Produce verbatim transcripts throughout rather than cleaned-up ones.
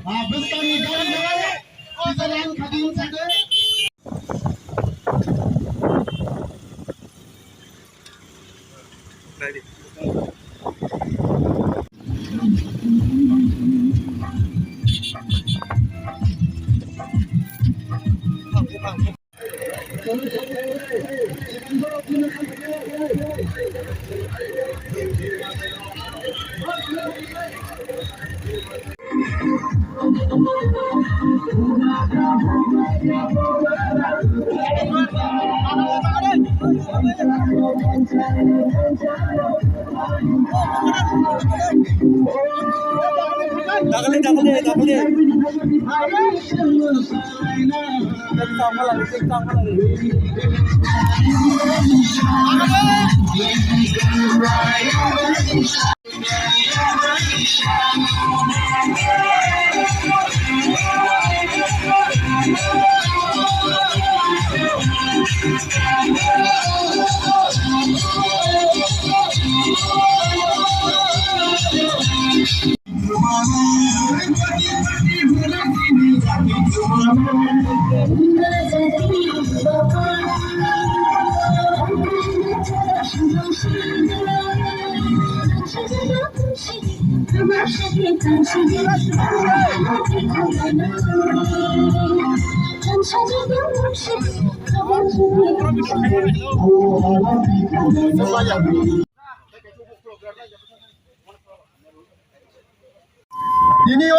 Ah, bwskangni gari gari kisa line khadi wngsago. Dakle, dakle, dakle. Tini o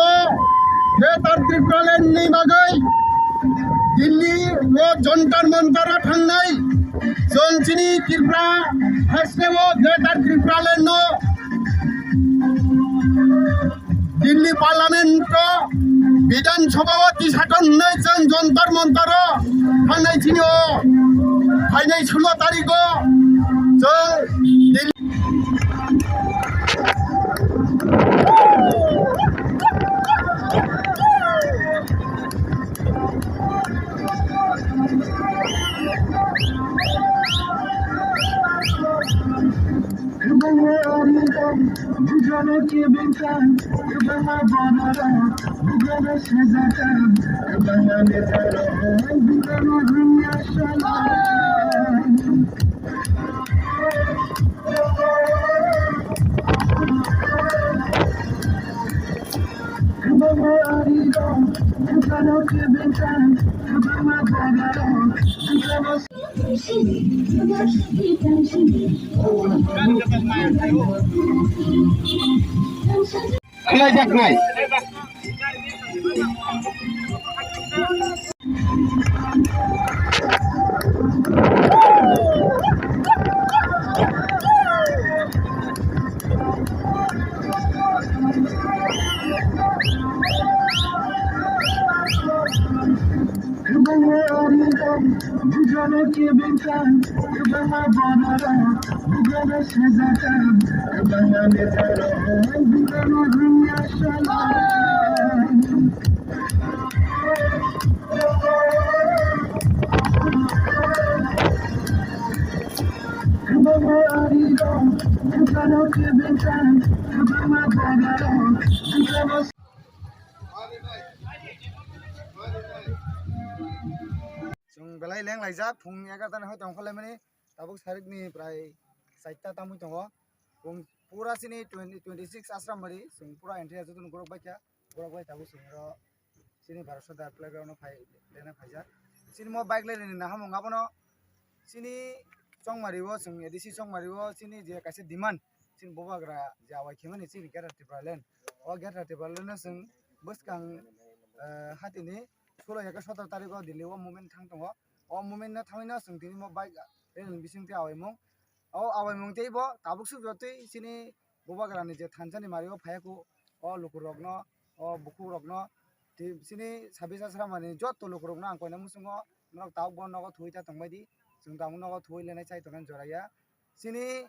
Greater Tipraland ni bagwi Delhi o Jantar Mantar o thangnai chwng chini Tripura haste o Greater Tipraland no Delhi Parliament o Bidhan Sabha o tisathon hwnwi chwng Jantar Mantar o thangnai chini o phainai sulo tarik o chwng Delhi Khlaijaknai. Chwng belai leng laijak, phung egarta ni hoi tong kholai mani, tabuk sarik ni prai chaita tamui tongo. Pung pura chini twenty, twenty six Ashram Bari, chwng pura entry joto ni borok bai kha, borok bai tabuk chwng oro chini Bharat Sadar playground o phai, lena phaijak. Chini mo bike leni nahamung abono chini Chongmari o, chwng A D C Chongmari o, chini je kaisa demand, chini Bubagra je awai khemani chini Greater Tipraland. O Greater Tipraland no chwng bwskang, eh, hatini sulo eke sotoro tarikh o Delhi o movement thang tongo. O movement no thangwi no chwng tini mo bike rel ni bising twi awaimung. O awaimung tei bo tabuk suk jotwi chini Bubagra ni je thansa ni mari o phaiya kho, o luku rok no, o bukhuk rok no, tei chini Sabis Ashram ni joto luku rok no ang koina muchungo norok tabuk bo nogo thuwi ta tongbai di. Chwng tabuk nogo thuwi lenai chai tongnani jora ya. Chini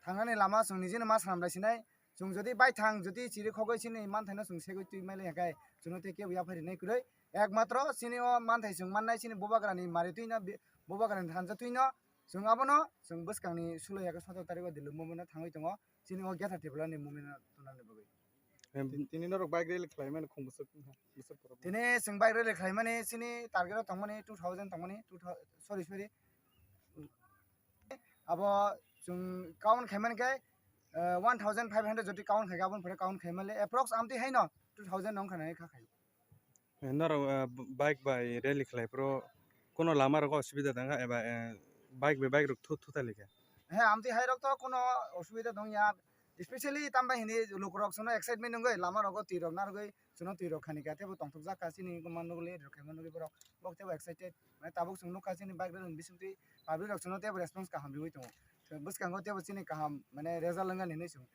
thangnani lama chwng nijino ma swnam lai sinai. Chwng jodi baithang, jodi chiri khogwi chini manthaino chwng segwi twi mai lai hwnkhe, chwngno tei kebo yaphai rinai kwrwi. Ekmatro chini o manthai chwng mannai, chini Bubagrani mari twino, bi-, Bubagrani thansa twino chwng abono chwng bwskangni sulo eke sotoro tarikh o Delhi movement o thangwi tongo, chini o Greater Tipraland ni movement o twnani bagwi. Em, Ti- tini norok bike rally khlaimani khung bwswk wngkha, bwswk borok. Tini chwng bike rally khlaimani chini target o tongmani two thousand tongmani, two thousand, sorry, sorry. Abo chwng count khaimani khe, eh, one thousand five hundred jodi count khaikha, aboni pore count khaimani approx amtwi haino two thousand wngkha nai kha khai. Eh, norok, eh, b-, bike bai rally khlai phuru kuno lama rogo osubida tongkha eba, eh, bike bai bike rok thu-, thutali kha? He, amtwi hai rok to kuno osubida tongya, specially tambai hini lukurok chwngno excitement wngwi lama rogo twi rok narwgwi chwngno twi rok khani kha, teibo tongthokjak kha chini manugwi rok khaima nugwi borok, borok teibo excited, mane tabuk chwng nukha chini bike rally bisingtwi public rok chwngno teibo response kaham riwi tongo, bwskango teibo chini kaham mane result wngya hinwi chwng.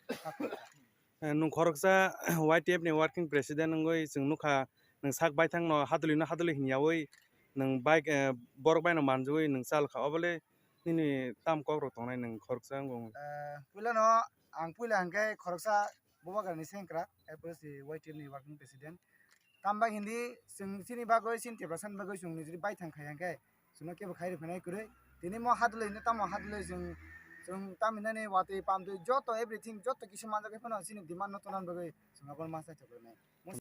Eh, nwng khoroksa Y T F ni working president wngwi chwng nukha, nwng sak baithang no hadwlwi no hadwlwi hinyawi nwng bike, eh, borok bai no manjagwi nwng chalkha, obole nini tam kok rok tongnai nwng khoroksa wngwi? Eh, puila no ang puila hwnkhe khoroksa Bubagra ni sengkrak, apple si Y T F ni working president. Tamba hindi chwng chini bagwi, chini Tiprasa ni bagwi chwng nijri baithang khai hwnkhe chwngno kebo khai rwphainai kwrwi. Tini mo hadwlwi hino tamo hadwlwi chwng, chwng taminani watwi pamtwi joto everything joto kisa manjak phano chini demand no tona bagwi chwng abono ma sai thok rwnai.